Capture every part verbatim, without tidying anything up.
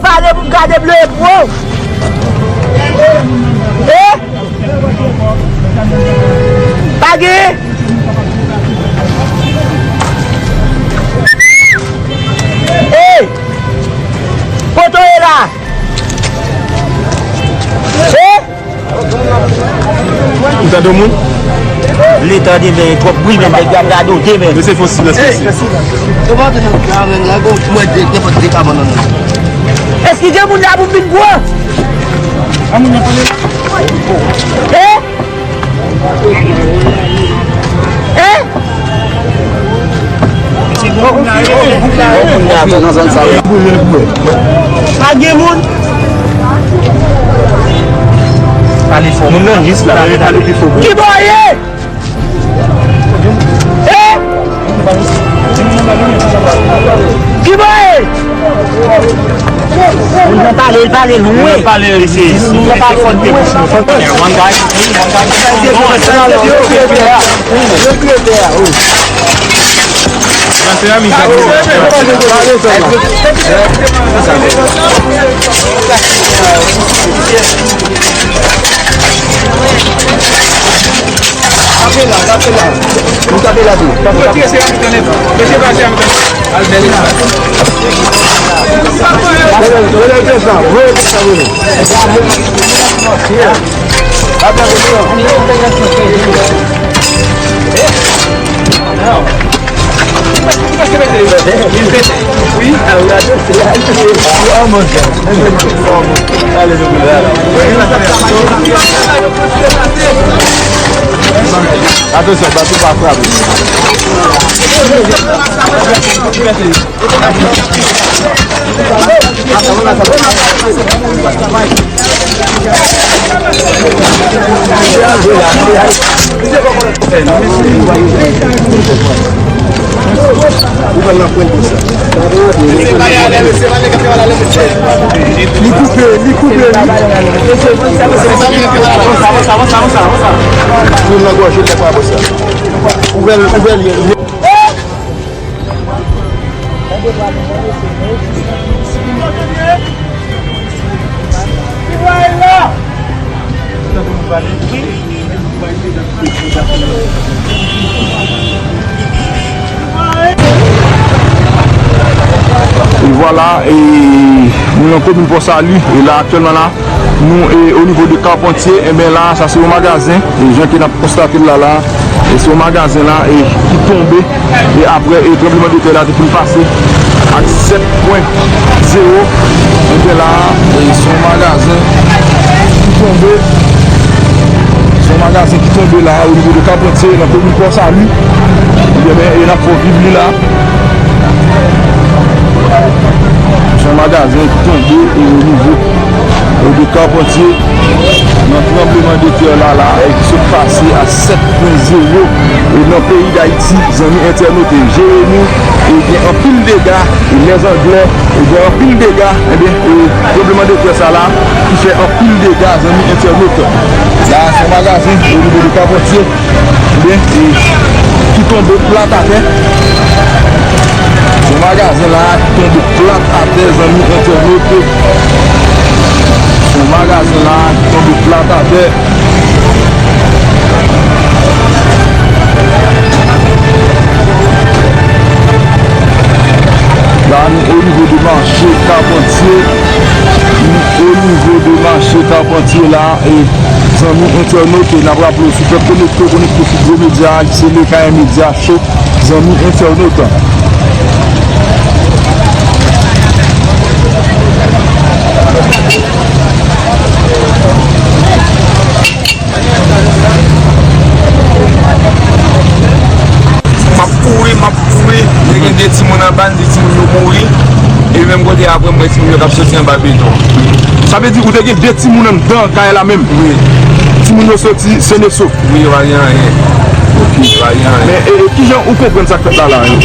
Pale pou m ka debleye pou ou. E? Pa gen? E? Kote w ye la? E? Ou tande moun? Leta demen twòp bri, men nèg yo ap gade w demen. Mesye, fò silans, mesye. Èske gen moun la pou m vin pran? E? E? Pa gen moun. Pale fò. Moun nan jis la. Pale pi fò. Ki bò ye? E? Ki bò ye? Moun nan pale, l pale lwen. Moun nan pale, mesye. Moun nan pale lwen. One guy, one guy. Tape la, tape la. Nou tape la tou. Tape la. Atansyon, bato pa frape. Li koupe, li koupe, li. Moun nan gòje lè pa bò sa. Ouvè l, ouvè l. E vwala, e, nou nan komin Pòsali, e la aktyèlman la, nou, e, o nivo de Carpentier, enben la, sa se yon magazen, e jan ke n ap konstate l la, la, e se yon magazen la, e ki tonbe, e apre, e tranbleman de tè la te fin pase ak sèt pwen zewo, enben la, e se yon magazen ki tonbe, se yon magazen ki tonbe la, o nivo de Carpentier, nan komin Pòsali, enben, e n ap fè w viv li la. Se yon magazen ki tonbe, e o nivo, e de Carpentier, nan tranbleman de tè la, la, e ki sot pase a sèt pwen zewo, e nan peyi Dayiti, zanmi entènot, e jere nou, e gen anpil dega, e lèzanglè, e gen anpil dega, enben, e tranbleman de tè sa la, ki fè anpil dega, zanmi entènot. La, se yon magazen, o nivo de Carpentier. Ebyen, e, ki tonbe plat atè. Se yon magazen la ki tonbe plat atè, zanmi entènot. Se yon magazen la ki tonbe plat atè. La, nou o nivo de mache Carpentier. Nou o nivo de mache Carpentier la, e zanmi entènot, e n ap raple w, si w fèk konekte, konekte sou gwo medya a, ki se Lekayen Medya Show, zanmi entènot. M ap kouri, m ap kouri. Te gen de timoun anba, m di timoun yo mouri. E menm kote apre, m wè timoun yo k ap soti anba beton. Sa vle di ou te gen de timoun anndan kay la menm? Wi. Timoun yo soti sen e sof? Wi, yo pa gen anyen. Ok. Yo pa gen anyen. Men, e, e, kijan ou konprann sa k fèt la, la, e? M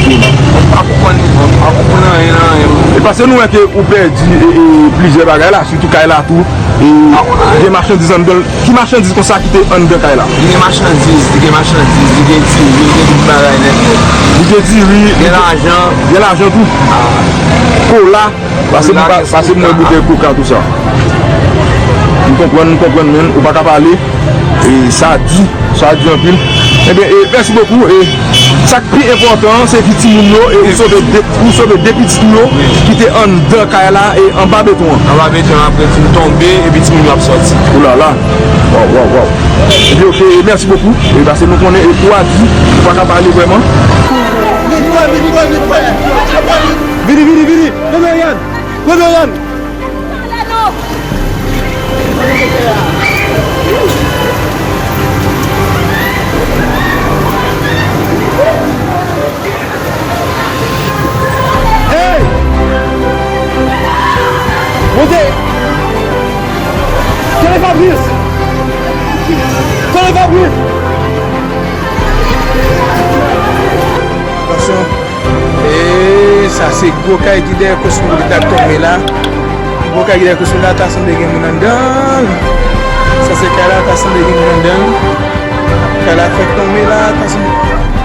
pa konprann, m pa konprann anyen nan anyen. E paske nou wè ke ou pèdi, e, e, plizyè bagay la, sitou kay la tou. E gen machandiz anndan l. Ki machandiz konsa ki te anndan kay la? Li gen machandiz, li gen machandiz, li gen diri, li gen tout bagay nèt nèt. Li gen diri, gen lajan. Gen lajan tou. Ah. Kola, pase pou, pase pou mwen boutèy koka, tou sa. M konprann, m konprann, men ou pa ka pale. E sa di, sa di anpil. Ebyen, e, mèsi bokou. E sa k pi enpòtan an, se ki timoun yo, e ou sove de, ou sove de pitit ou yo ki te anndan kay la, e anba beton an. Anba beton an, apre fin tonbe, epi timoun yo ap sòti. Oulala. Waw, waw, waw. Ebyen, oke, e mèsi bokou. E pase nou konnen, e kou a di, ou pa ka pale vrèman. Vini, vini, vini. Leve, Yann. Leve, Yann. Hey! Monte! Tande Fabrice! Tande Fabrice! Atansyon. E sa se gwo kay ki dèyè Cosmopolitan k tonbe la. Gwo kay ki dèyè Cosmopolitan, ta sanble gen moun anndan l. Sa se kay la, ta sanble gen moun anndan l. Kay la fèk tonbe la, ta sanble.